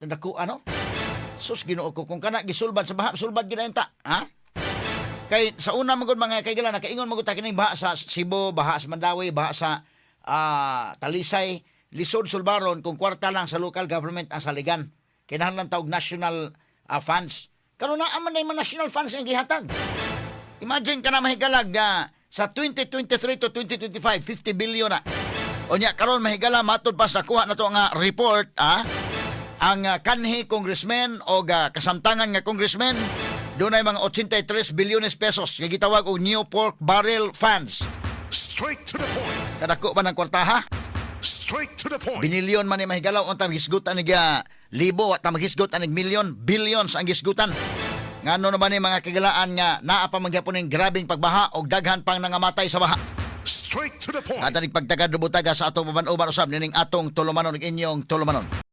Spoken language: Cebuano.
Dako ano? Sus, Ginoo ko, kung kana gisulbad sa baha, sulbad gyud ta, ha? Kay sa una man gud, mga kaigala, nakaingon man gud ta kining baha sa Cebu, baha sa Mandaue, baha sa Talisay, lisod sulbaron kung kwarta lang sa local government ang saligan. Kinahanglan ta og national funds. Karon naa man na mga national funds ang gihatag. Imagine ka na, mahigalag, sa 2023 to 2025, 50 billion na. Unya karon, mahigala, matud pa sa kuha na to nga report, ang kanhi congressman o kasamtangan nga congressman dunay mga 83 bilyones pesos nga gitawag og new pork barrel funds. Straight to the point. Kadako ba ng kwarta, ha? Straight to the point. Binilyon man ni, mahigalaw, unta hisgutan ni libo, wa ta maghisgot anig milyon, billions ang gisgutan. Ngano naman ni, mga kagilaan, nga naa pa man gyapon ning grabeng pagbaha og daghan pang nangamatay sa baha. Straight to the point. At pagtagad butaga sa atong uban-uban usab nining atong tulumanon ug inyong tulumanon.